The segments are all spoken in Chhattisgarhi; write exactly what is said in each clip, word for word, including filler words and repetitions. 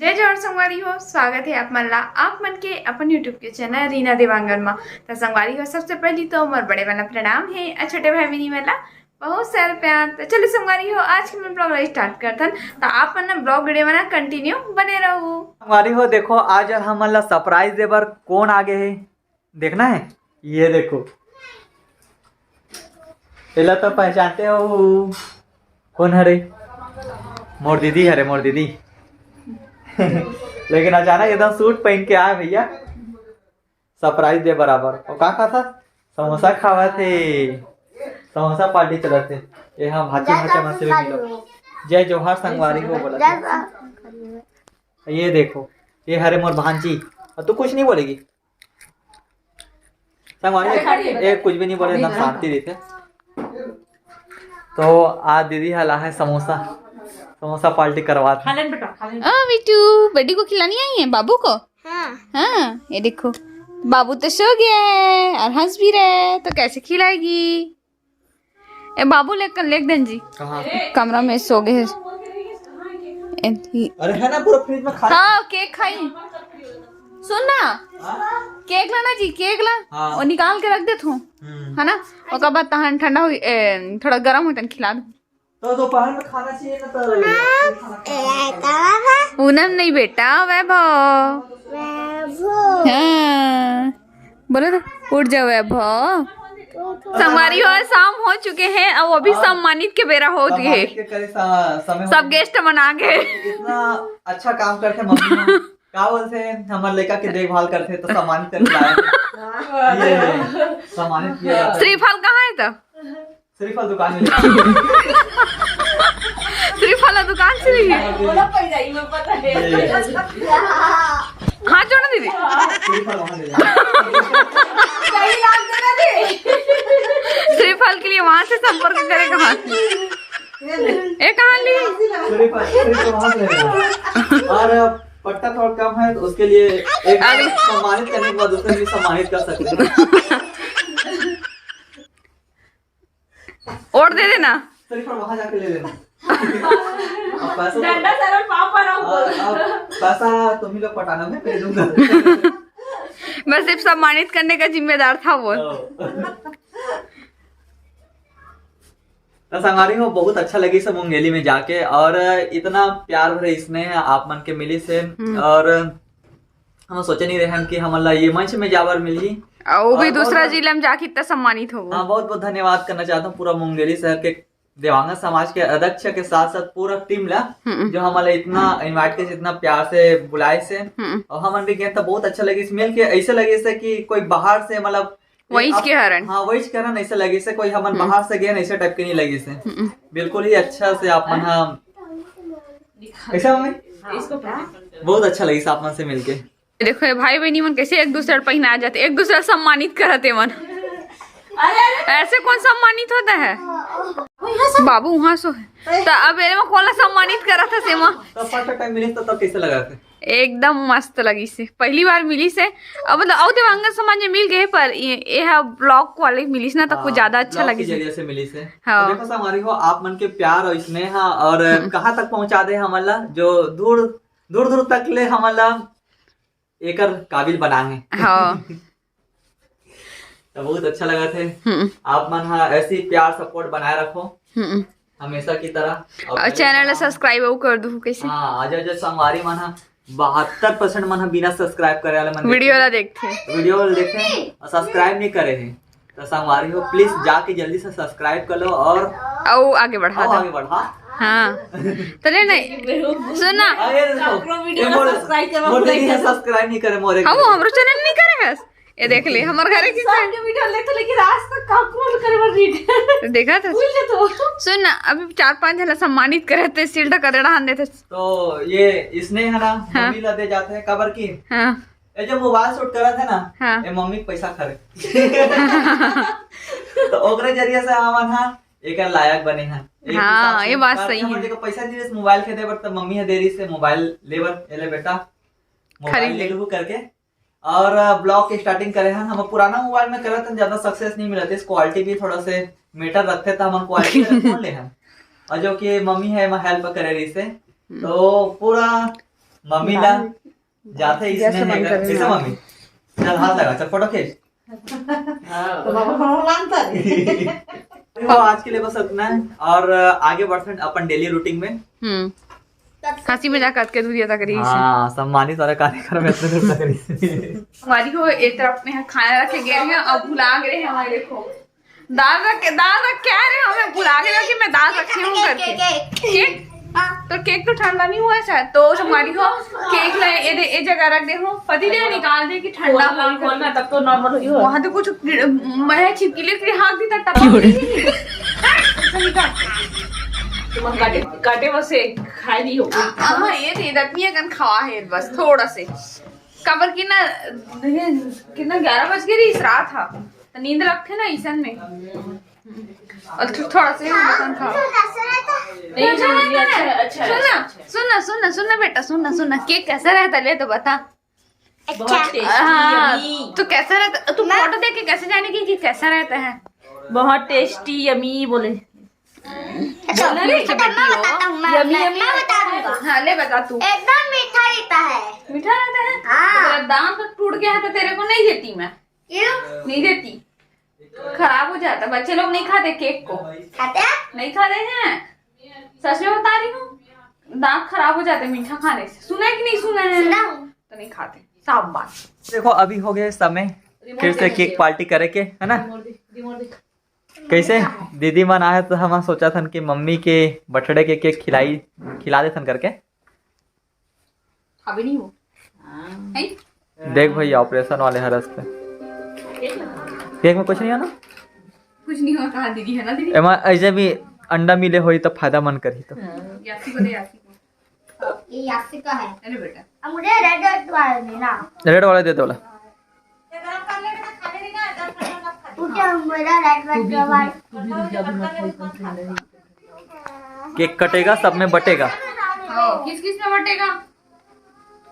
जय जोहार संगवारी हो, स्वागत हे आप मन ला, आप मन के अपन YouTube के चैनल रीना देवांगन मा। त संगवारी हो, सबसे पहली तो मोर बड़े वाला प्रणाम हे, अउ छोटे भाई बहिनी मन ला बहुत सारा प्यार। त चलो संगवारी हो, आज के हमन ब्लॉग ला स्टार्ट करथन। त आप मन ना ब्लॉग वीडियो में ना कंटिन्यू बने रहू। संगवारी हो, देखो आज हमन ला सरप्राइज दे बर कोन आगे हे, देखना है। ये देखो, एला तो पहचानते हो, कोन हरे? मोर दीदी हरे, मोर दीदी। लेकिन अचानक एकदम सूट पहन के आए भैया, सरप्राइज दे बराबर। अउ का खात हस? समोसा खावत हे, समोसा पार्टी चलत हे। ये हाँ, भांची भांचा मन से भी मिलो। जय जोहार संगवारी हो बोला। ये देखो, ये हरे मोर भांची। अउ तू कुछ नहीं बोलेगी? संगवारी, ये कुछ भी नहीं बोले, एकदम शांति रहिथे। तो आज दीदी ह लाहे समोसा, समोसा पार्टी करवात हे। खा लेन बेटा, खा लेन। ओ बिट्टू, बड्डी को खिलानी आई है, बाबू को? हाँ। हाँ, ये देखो, बाबू तो सो गया है और हंस भी रहा है, तो कैसे खिलाएगी? ए बाबू, लेक लेक देन जी। कहाँ? कमरा में सो गए। ए, अरे है ना, पूरा फ्रिज में खा। हाँ, केक खाई। सुन ना, हाँ? केक लाना जी, केक ला। हाँ। वो निकाल के रख देत हूँ, हम्म। है ना? ओकर बाद तहन ठंडा हुई, ए, थोड़ा गरम हुई तहन खिला दूँ। तो दोपहर में खाना चाहिए ना, तो पूनम नहीं बेटा, वैभव। हाँ, बोलो तो, उठ जाओ वैभव। संगवारी हो, शाम हो चुके हैं, अब अभी सम्मानित के बेरा हो गए। सम्मानित के करे सा-, समय हो सब गए। गेस्ट मन आ गए। इतना अच्छा काम करथे मम्मी ह। का बोलथे, हमर लइका के देखभाल करथे तो सम्मानित करके लाए। ये सम्मानित किया जाता है। श्रीफल कहाँ है तो? श्रीफल दुकान में। श्रीफल दुकान से नहीं है। बोला पड़ जाई, मैं पता है। ये। हाथ जोड़ो दीदी। श्रीफल वहाँ ले जाओ। सही लाग देना दे। श्रीफल के लिए वहाँ से संपर्क करेगा। हाथ। ए, कहाँ ली? श्रीफल, श्रीफल वहाँ से ले जाओ। और पत्ता थोड़ा कम है, तो उसके लिए एक अरे। सम्मानित करने के बाद दूसरे भी सम्मानित कर सकते हैं। और दे देना। श्रीफल वहाँ जाके ले लेना। अब पैसा तो, डंडा सर और पाँव पर रहो। अब, अब पैसा तुम ही लोग पटाना, मैं दे दूंगा। मैं सिर्फ सम्मानित करने का जिम्मेदार था वो। तो। तो संगवारी हो, बहुत अच्छा लगिस मुंगेली में जाके, और इतना प्यार भरे स्नेह आप मन के मिलिस हे, हम्म। और हम सोचे नहीं रहे कि हमन ला ये मंच में जाबर मिलही। और वो भी और दूसरा बहुत जिला में जाके इतना सम्मानित हो। हाँ, बहुत बहुत धन्यवाद करना चाहता हूँ पूरा मुंगेली शहर के देवांगन समाज के अध्यक्ष के साथ साथ पूरा टीम ला, हम्म। जो हमन ला इतना इनवाइट करे, इतना प्यार से बुलाए से, हम्म। और हमन भी गए तो बहुत अच्छा लगिस मिल के, ऐसे लगिस कि कोई बाहर से, मतलब, वहीच के हरन। हाँ, वहीच के हरन, ऐसे लगिस हे, कोई हमन हम्म। बाहर से गए, ऐसे टाइप के नहीं लगिस हे। हम्म। बिल्कुल ही अच्छा से आप मन हा। कैसा मम्मी? इसको पहले बहुत अच्छा लगिस आप मन से मिलके। देखो, ये भाई बहनी मन कैसे एक दूसरे ला पहना जाते, एक दूसरे ला सम्मानित करत हे मन। अरे, अरे। ऐसे कौन सम्मानित होता है? बाबू वहाँ सो है। तो अब एमा कोन ला सम्मानित करत हे सेमा? तो फर्स्ट टाइम मिलिस तो, तो कैसे लगा थे? एकदम मस्त लगिस हे, पहली बार मिलिस हे। अब मतलब अउ देवांगन समाज में मिल गए, पर ये, ये हा ब्लॉक वाले मिलिस ना, तो कुछ हाँ, ज्यादा अच्छा ब्लॉक के लगिस हे। जरिए से मिलिस हे। हाँ। तो देखो संगवारी हो, आप मन के प्यार और स्नेह और हम्म। कहाँ तक पहुँचा दे हमन ला, जो दूर, दूर दूर तक ले हमन ला एकर काबिल बना हे। हाँ। तो बहुत अच्छा लगा थे। हम्म। आप मन हा ऐसे ही प्यार सपोर्ट बनाए रखो। हम्म। हमेशा की तरह। और और चैनल ला सब्सक्राइब अउ कर दू कैसे? हाँ, आज जो संगवारी मन हा, बहत्तर परसेंट मन हा बिना सब्सक्राइब करे वाले मन वीडियो देखे। ला देखथे। वीडियो ला देखे और सब्सक्राइब नहीं करे हे, तो संगवारी हो, प्लीज जाके जल्दी से सब्सक्राइब कर लो और अउ आगे बढ़ा और दो। आगे बढ़ा। हाँ। तो ले नहीं, सुन ना। अरे देखो, काकरो वीडियो ये मोर, सब्सक्राइब करवा मोर दीदी भूल है, गए। सब्सक्राइब नहीं करे मोरे हाँ, वो के। हमरो चैनल नहीं करे हस। ये देख ले, हमर घरे के सबके वीडियो लेते, लेकिन आज तक काकरो करे बर नहीं। देखा था? भूल गए तो। सुन ना, अभी चार पांच झन ला सम्मानित करे थे, सिल ढका देड़ा हन देते। तो ये इसने है ना, हाँ। मम्मी ला दे जाते हैं, काबर की? हाँ। ये जो मोबाइल शूट करत हे ना, हाँ। ये मम्मी के पैसा खरे। तो ओकरे जरिए से हमन हा एकर लायक बने हन। एक हाँ, हिसाब से ये बात करके सही हमन हे। जेकर पैसा दिस मोबाइल खरीदे बर, त मम्मी ह दे रहिस हे मोबाइल ले बर, "ए ले बेटा, मोबाइल खरीद ले ले।" लेहू," करके। और, अ, ब्लॉग के स्टार्टिंग करे हन। हम पुराना मोबाइल में करत हन, ज्यादा सक्सेस नहीं मिलत हे, क्वालिटी भी थोड़ा से मैटर रखथे, त हमन क्वालिटी वाला फोन ले हन। और जो कि मम्मी ह एमा हेल्प करे रहिस हे, हम्म। तो पूरा मम्मी ला जाते इसने नहीं कर, कैसे मम्मी? चल हाथ लगा, चल फोटो खींच। तो बाबा को बोला था। तो आज के लिए बस इतना है और आगे बढ़ते हैं अपन डेली रूटीन में। हम्म। हंसी मजाक करके दूरिया तक रही। हाँ, सम्मानित वाला कार्यक्रम में इतने दूर तक रही। हमारी को एक तरफ में खाना रखे गए हैं और भुला गए हैं हमारे को। दाल रख के, दाल रख के आ रहे हैं, हमें भुला गया कि मैं दाल रखी हूँ करके। केक? तो केक तो ठंडा नहीं हुआ है शायद, तो हमारी को केक लाए, ए दे, ए जगह रख दे हो, पति ने निकाल दे कि ठंडा हो। खोलना, तब तो नॉर्मल हुई हो। वहाँ तो कुछ मैं छिपकली की हाथ भी तक टपक नहीं। तुम काटे, काटे बसे खाए नहीं हो। हाँ, ये दे दतनी अगन खावा है बस थोड़ा से। काबर कि ना, कितना ग्यारह बज गए रही, इस रात था, तो नींद लगथे ना इसन में। और थो-, थोड़ा सा ही मटन खा। नहीं, नहीं, नहीं, अच्छा, अच्छा, सुन ना, अच्छा, अच्छा। सुन ना, सुन ना, सुन ना बेटा, सुन ना, सुन ना, केक कैसा रहता है, ले तो बता। बहुत अच्छा। Tasty, हाँ, yummy। तो कैसा रहता, तू मैं फोटो देख के कैसे जानेगी कि कैसा रहता है? बहुत tasty, yummy बोले। अच्छा, बोला नहीं, अच्छा, मैं बेटी हो। बताता हूँ, मैं, यम्मी, मैं, यम्मी मैं रहता बता है। दूंगा। हाँ, ले बता तू। एकदम मीठा रहता है। मीठा रहता है? हाँ। तो तेरा दांत तो टूट गया है, तो तेरे को नहीं देती मैं। क्यों? नहीं देती, खराब हो जाता। बच्चे लोग नहीं खाते केक को। खाते हैं? नहीं खाते हैं, सच में बता रही हूँ, दांत खराब हो जाते मीठा खाने से। सुना है कि नहीं सुना है? सुना हूँ। तो नहीं खाते, साफ बात। देखो, अभी हो गए समय फिर से केक पार्टी करे के, है ना? कैसे दीदी मन आए तो हम सोचा थन कि मम्मी के बर्थडे के केक खिलाई, खिला देथन करके। अभी नहीं हो। हाँ। है? देख भाई, ऑपरेशन वाले हरस पे। केक में कुछ नहीं है ना? कुछ नहीं हो, कहा दीदी है ना दीदी? एमा ऐसे भी अंडा मिले होई तो फायदा मन करही तो। हाँ। यासी को दे, यासी को। ये यासी का है। अरे बेटा। अब मुझे रेड, रेड वाला देना। रेड वाला दे दो ला। मुझे मेरा रेड, रेड वाला। केक कटेगा, सब में बटेगा। हाँ, किस किस में बटेगा?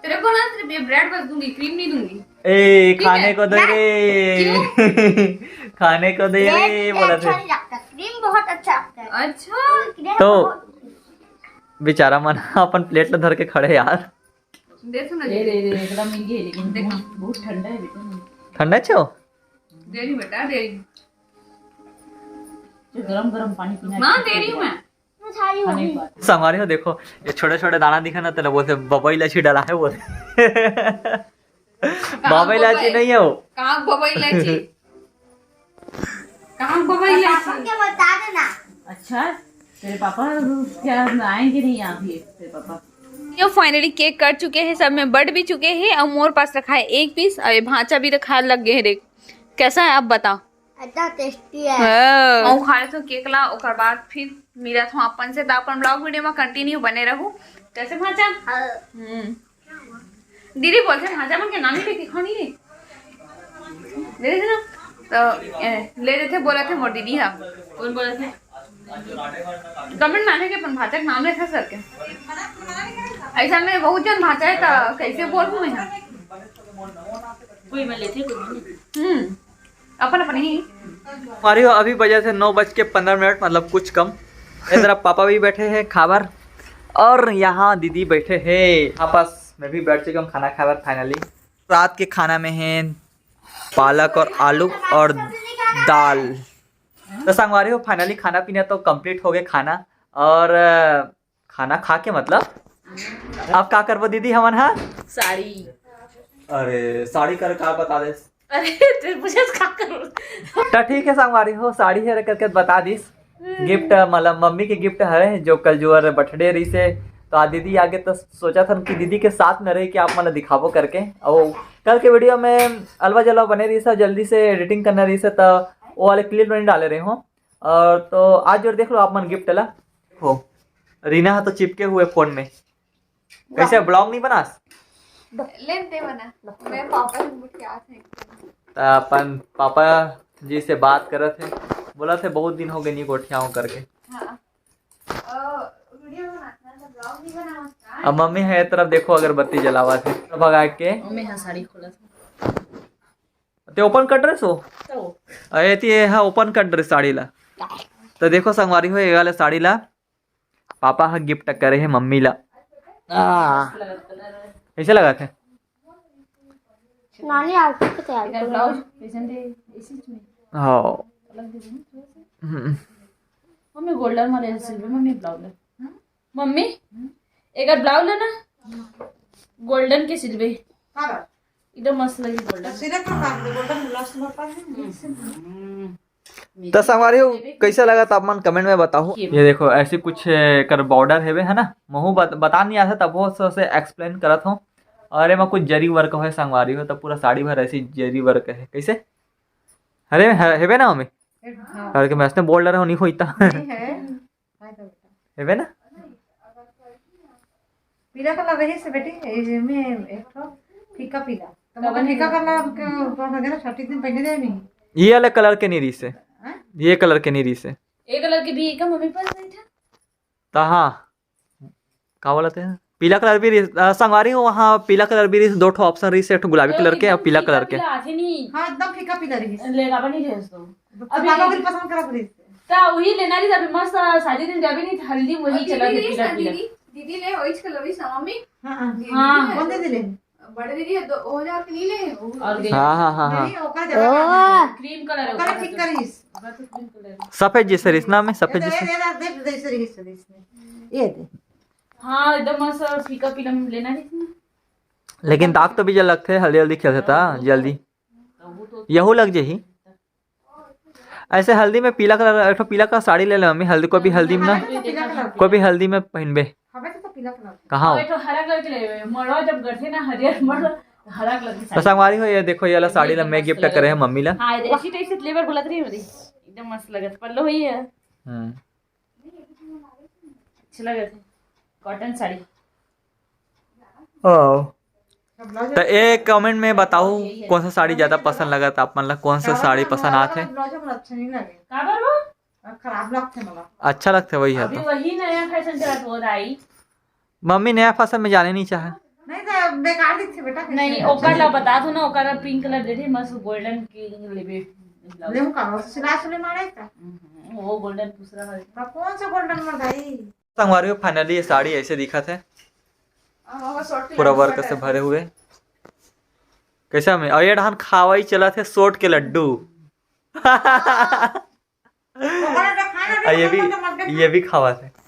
तेरे को ना सिर्फ ये ब्रेड बस दूंगी, क्रीम नहीं दूंगी। ए, ठीक है? खाने को दे रे। क्यों? खाने को दे रे, ब्रेड बोला अच्छा थे। नहीं लगता, क्रीम बहुत अच्छा लगता है। अच्छा। क्रीम तो बहुत बेचारा मन अपन प्लेट ल धर के खड़े यार। देखो ना, दे, दे, दे, एकदम महंगी है, लेकिन देखो। बहुत, बहुत ठंडा है बेटा। ठंडा छो? दे रही बेटा, दे रही। जो गरम गरम पानी पीना हाँ, है, दे रही हूँ मैं। मैं खा रही हूँ खाने अभी। के बाद। संगवारी हो, देखो, ये छोटे छोटे दाना दिखे ना, तेला बोलथे बबई इलायची डाला है बोलथे। कहाँ बबई इलायची बबई? नहीं है वो। कहाँ बबई इलायची? कहाँ बबई पापा इलायची? के बता देना। अच्छा, तेरे पापा क्या आएंगे नहीं यहाँ भी, तेरे पापा? यो finally केक कट चुके हे, सब में बट भी चुके हे, अउ मोर पास रखा है एक पीस, अउ ये भांचा भी रखा लग गए हे। देख कैसा है, अब बता। अच्छा, टेस्टी है। हाँ। अउ खा लेथों केक ला, ओकर बाद फिर मिलत हों अपन से। त अपन ब्लॉग वीडियो में कंटिन्यू बने रहू। कैसे भांचा? हाँ। हम्म। दीदी बोलथे भांचा मन के नाम ही लेके खानी रे। दे देथे ना, तो ए, ले देथे, बोलथे मोर दीदी हा। कौन बोलथे? कमेंट में आने के अपन भांचा के नाम लेथे सर के। ऐसा में बहुत जन भांचा है, तो कैसे बोलूं मैं? कोई में लेथे, कोई में नहीं। हम्म। अपन अपन ही। संगवारी हो, अभी बजे हे नौ बज के पंद्रह मिनट, मतलब कुछ कम। इधर अब पापा भी बैठे हैं खाबर, और यहाँ दीदी बैठे हैं। यहाँ पास मैं भी बैठ चुका हूँ खाना खाबर finally। रात के खाना में है पालक और आलू और दाल। तो संगवारी हो, finally खाना पीना तो complete हो गए खाना, और खाना खा के मतलब अब का करबो दीदी हमन हा? साड़ी। अरे साड़ी कर का बता दे। अरे तेरे मुझे का करूँ? तो ठीक है संगवारी हो, साड़ी है करके बता दिस। गिफ्ट मतलब मम्मी के गिफ्ट हरे जो कल जुअर बर्थडे रही से, तो आज दीदी आगे तो सोचा था कि दीदी के साथ में रह के आप मतलब दिखाबो करके। और कल के वीडियो में अलवा जलवा बने रही से, जल्दी से एडिटिंग करना रही से, तो वो वाले क्लिप नहीं डाले रहे हो। और तो आज जोर देख लो आप मन गिफ्ट ला हो, रीना हा तो चिपके हुए फोन में। कैसे ब्लॉग नहीं बनास? लेन दे बना। मैं पापा से मुड़ के आते हैं। त अपन पापा जी से बात करत हे, बोलत हे बहुत दिन हो गए नहीं गोठियाओ करके। हाँ। ओ, वीडियो बनाना था, ब्लॉग नहीं बनावा था। अब मम्मी है तरफ देखो अगरबत्ती जलावा थे भगा के। मम्मी हाँ साड़ी खोला था। ते ओपन कर ड्रेस हो? तो। अरे ते हा ओपन कर ड्रेस साड़ी ला। तो देखो संगवारी हो, ये वाले साड़ी ला पापा हा गिफ्ट करे है मम्मी ला। आ। कैसे लगा थे? नानी outfit के तैयारी कर रही है। हाँ। हम्म। मम्मी गोल्डन वाले सिलवे, मम्मी ब्लाउज ले। मम्मी, एक बार ब्लाउज लेना, गोल्डन के सिलवे। एकदम मस्त लगी गोल्डन। तो संगवारी हो, कैसा लगा तो आप मन comment में बताओ। ये देखो, ऐसे कुछ एकर border हेवे, है ना? महू बत-, बता नहीं आता, तब वो से explain करत हो। और एमा कुछ जरी work है संगवारी हो, तो पूरा साड़ी भर ऐसी जरी work है। कैसे? अरे, हे-, हेवे ना मम्मी? हाँ। करके मैं इसने border हो नहीं होता। नहीं है। हेवे ना? पीला कलर रही से बेटी, ये में एक ठो फीका पीला। तो मैं फीका कलर के ऊपर वगैरह छठी दिन पहने जाए नहीं। ये वाला कलर के नहीं रही से। हाँ? ये कलर के नहीं रही से। ये कलर के भी एक मम्मी पास नहीं था। ता हाँ, का बोलते हैं, पीला कलर भी रही, अ, संगवारी हो, वहाँ पीला कलर भी रही, दो ठो option रही से, एक ठो गुलाबी कलर के और पीला कलर के। पीला आथे नहीं। हाँ, एकदम फीका पीला रही से। ले, बाबा नहीं रहे तो। तो अभी पापा को पसंद करत रही से। ता वही लेना रही, अभी मस्त शादी दिन जाबे नहीं, हल्दी में वही चला दीदी, पीला पीला। दीदी, दीदी ले वही कलर रही सामा में। हाँ, हाँ। हाँ। कौन दीदी ले? बड़े दीदी है, दो हजार के नहीं ले, वो और हाँ, हाँ, हाँ, हाँ। नहीं, ओकर जगह ओह। क्रीम कलर है, ओकर ओकर ठीक तो। करिस। ओकर तो क्रीम कलर है। सफेद जैसे रिस ना में, सफेद ये दे, जैसे। ये दे, दे, दे, दे, दे, दे। ये दे। हाँ, एकदम मस्त फीका पीला में लेना है इसमें। लेकिन दाग तो भी जल लगते हैं, हल्दी हल्दी खेलते था, जल्दी। तो वो तो यहू लग जाही। ऐसे हल्दी में पीला कलर, एक ठो पीला कलर साड़ी ले ले मम्मी, हल्दी को भी, हल्दी में ना, हाँ, तो पीला कलर। को भी हल्दी में पहनबे। हवे तो पीला कलर। कहाँ हो? एक ठो हरा कलर के लेवे, मड़वा जब गढ़े ना हरियर मड़वा, हरा कलर की तो साड़ी। संगवारी हो, ये देखो, ये वाला साड़ी ला मैं गिफ्ट करे है मम्मी ला। हाँ, ये ऐसी टाइप से लेवर बोलत रही मेरी, एकदम मस्त लगत, पल्लो ही है। हम्म। अच्छा लगत है, कॉटन साड़ी। ओ। तो एक कमेंट में बताओ, कौन सा साड़ी ज्यादा पसंद लगत आप मन ला, कौन सा साड़ी पसंद आत है? ब्लाउज में अच्छा नहीं लगे। काबर वो? खराब लगथे मोला। अच्छा लगथे वही है अभी तो। वही नया फैशन चलत हो रहा है। मम्मी नया फैशन में जाने नहीं चाहे। नहीं तो बेकार दिखथे बेटा, कैसे नहीं, अच्छा ओकर ला लगथे? बता दो ना, ओकर पिंक कलर दे दे, मस्त गोल्डन की लेबे ब्लाउज। ले का, वो सिला सुले मारे का? हम्म, वो गोल्डन दूसरा है। बा, कौन सा गोल्डन में भाई? संगवारी हो, finally ये साड़ी ऐसे दिखत है, अब ओकर शॉर्ट के पूरा लड्डू वर्क से बना भरे हुए। कैसा में? और ये डहान खावाई चलत है सोट के लड्डू। ओकरा तो खाना भी आ, ये भी, खत्म कर दे। ये भी खावत है।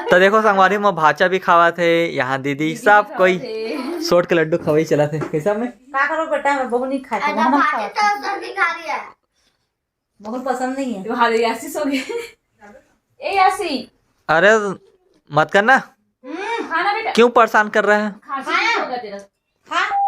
तो देखो संगवारी, में भाचा भी खावत है, यहाँ दीदी, दीदी सब भी कोई खावत है। सोट के लड्डू खवाई चलत है। कैसा में? का करो बेटा, मैं बहू नहीं खाती, ऐसा हम भाचा खावत तो है। सर्दी खा रही है। बहुत पसंद नहीं है। तुम्हारे यासी सो गए। ए यासी। अरे मत करना। हम्म, खाना बेटा। क्यों परेशान कर रहा है? खांसी हाँ। होगा तेरा। हाँ।